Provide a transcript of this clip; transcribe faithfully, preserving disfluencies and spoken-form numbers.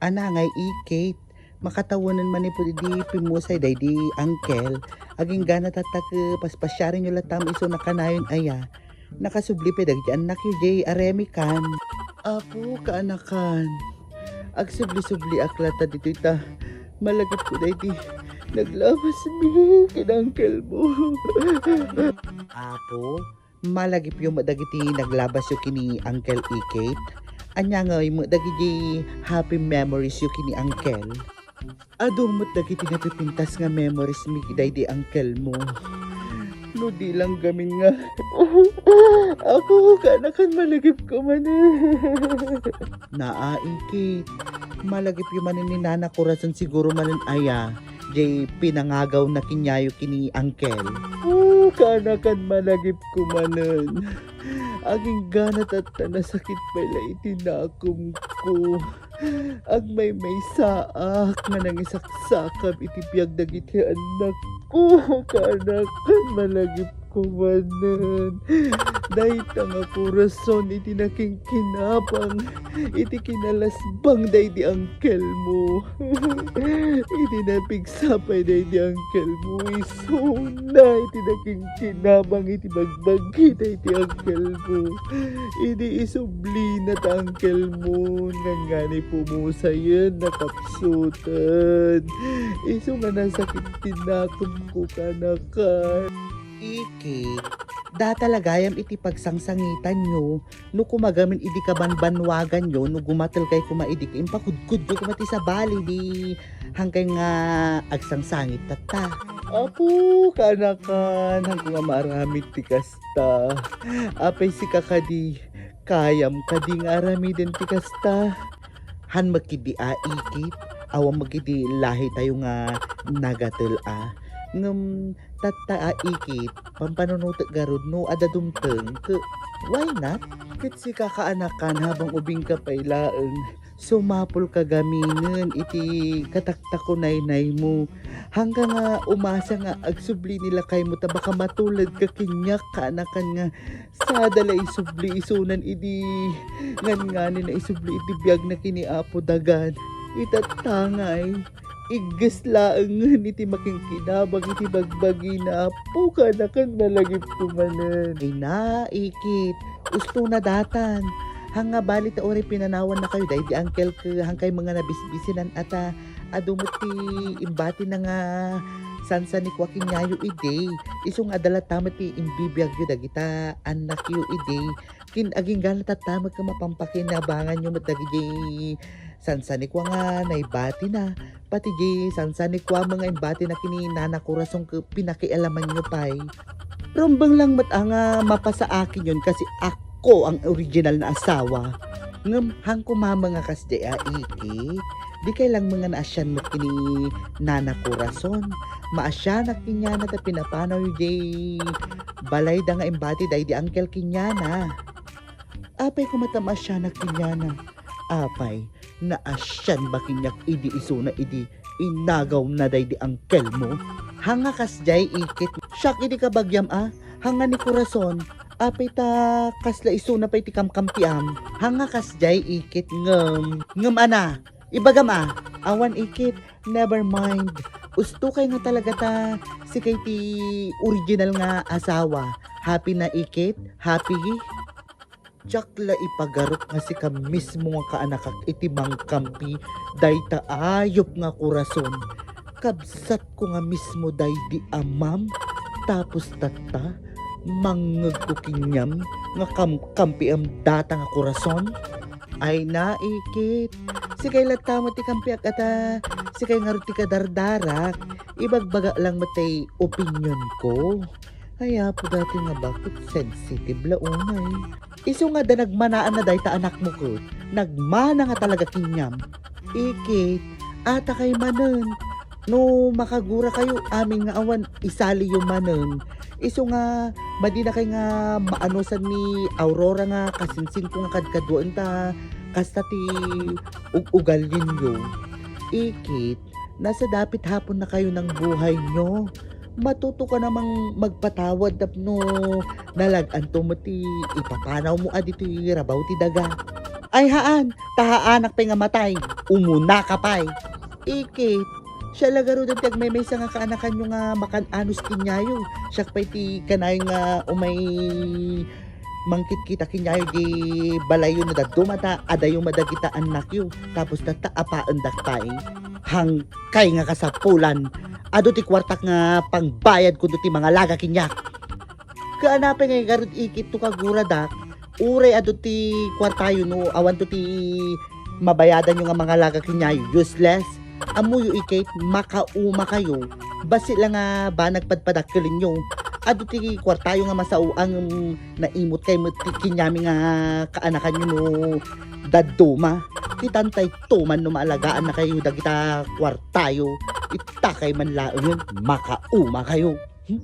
Ana ngay, Ikit, makatawanen manipud idi pimmusay daydi uncle. Agingga na tatta ket paspasiarenyo latta met isu a kanayon aya. Nakasubli pay dagiti annakyo diay aramikan. Apo, kaanakan, agsubli-subliak latta ditoy ta malagipko daydi naglabasmi ken uncle mo. Apo, malagipyo met dagiti naglabasyo ken ni Uncle Ikit. Ania ngay met dagiti happy memoriesyo ken ni uncle? Adu met dagiti napipintas nga memoriesmi daydi uncle mo. No di lang gamin nga, apo, kaanakan, malagipko manen. Naa, Ikit, malagipyo manen ni Nana Corazon siguro manen aya, diay pinangagawna kenyayo ken ni uncle. Oh, kaanakan, malagipko manen. Agingga na tatta nasakit pay la iti nakumko. Agmaymaysaak nga nangisaksakab iti biag dagiti annakko. Kaanakan, malagipko manen. Dayta nga Corazon iti nakingkinabang iti kinalasbang daydi uncle mo. Iti napigsa pay daydi uncle mo, isuna iti nakingkinabang iti bagbagi daydi uncle mo. Idi isublina ta uncle mo, ngangani pumusayen, nakapsuten. Isu nga nasakit ti nakumko, kaanakan. Ikit, data la gayam iti pagsangsangitanyo, no koma gamin idi kabanbanwaganyo, no gumatel kay koma idi, impakudkudyo koma ti sabali, di hankay nga agsangsangit tatta. Apo, kaanakan, hanko nga maaramid ti kasta. Apay, sika kadi, kayam kadi nga aramiden ti kasta? Han met ketdi a, Ikit, awan met ketdi lahitayo nga nagatel a. Ngem tatta a, Ikit, pampanunotek garud no adda dumteng, ket why not? Ket sika, kaanakan, habang ubingka pay laeng, sumapulka gaminen iti kataktakunaynaymo. Hanka nga umasa nga agsubli ni lakaymo ta baka matuledka kaniak, kaanakan, nga sada la isubli isunan idi nganngani na isubli iti biagna ken ni Apo Dagan. Itattangay, igges laengen iti makinkinabang iti bagbagina. Apo, kaanakan, malagipko manen. Ay na, Ikit, usto na datan. Hanga bali ta uray pinanawannakayo daydi uncle, ket hankay nga nabisbisinan a ta adu met ti imbatina nga sansanikua kaniayo idi. Isu nga adda latta met ti imbibiagyo dagita annakyo idi. Ken agingga na tatta met ket mapampakinabanganyo met dagiti sansanikua nga naibatina. Pati di sansanikua met nga imbatina ken ni Nana Corazon ket pinakialamanyo pay. Rumbeng lang met a nga mapasaakinyon kasi ako ang original na asawa. Ngem hanko mama nga kasdiay a, Ikit. Dikay lang met nga naasian met ken ni Nana Corazon. Maasianak kaniana ta pinapanawyo diay balayda nga imbati daydi uncle kaniana. Apay koma ta maasianak kaniana? Apay, naasian ba kaniak idi isuna idi inagawna daydi uncle mo? Hanga kasdiay, Ikit. Siak idi kabagiam a, hanga ni Corazon. Apay ta kasla isuna pay ti kamkampiam? Hanga kasdiay, Ikit, ngem. Ngem ana, ibagam a, awan, Ikit, never mind. Usto kay nga talaga ta sikay ti original nga asawa. Happy na, Ikit? Happy? Diak la ipagarop nga sika mismo nga kaanakak iti mangkampi dayta ayup nga Corazon. Kabsatko nga mismo daydi amam, tapos tatta, mangngegko kaniam nga kamkampiam data nga Corazon? Ay na, Ikit. Sikay latta met ti kampiak a ta, sikay ngarud ti kadardarak. Ibagbagak lang met tay opinionko. Ay, Apo, dati nga bakit sensitive la unay. Isu nga adda nagmanaanna dayta anakmo ket nagmana nga talaga kaniam. Ikit, atakay manen. No makagurakay amin nga awan, isaliyo manen. Isu nga madinakay nga maanusan ni Aurora nga kasinsingko nga kadkaduaen ta kasta ti ug-ugalinyo. Ikit, nasa dapit hapon na kayo ng buhay nyo. Matuto ka namang magpatawad tapno nalag-anto met ti ipapanawmo a ditoy rabaw ti daga. Ay haan, ta haanak pay nga matay, umunaka pay. Ikit, siak la garuden ti agmaymaysa nga kaanakanyo nga makan-anos kenyayo. Siak pay ti kanayon nga umay mangkitkita kenyayo di balayyo no dadduma ta adayo met dagita annakyo. Tapos tatta apaendak pay. Hangkay nga kasapulan. Adu ti kuartak nga pangbayad kuno ti mangalaga keniak. Kaana pay nga igarud ikitto kaguradak, uray adu ti kuartayo no awanto ti mabayadanyo nga mangalaga kenyayo, useless. Ammoyo ikit, makaumakayo. Bassit la nga banag padpadakkelenyo. Adu ti kuartayo nga masao a ngem naimutkay met ti keniami nga kaanakanyo no dadduma. Kitantayto man no maalagaannakayo dagita kuartayo. Ittakay man laengen, makaumakayo. Hmm.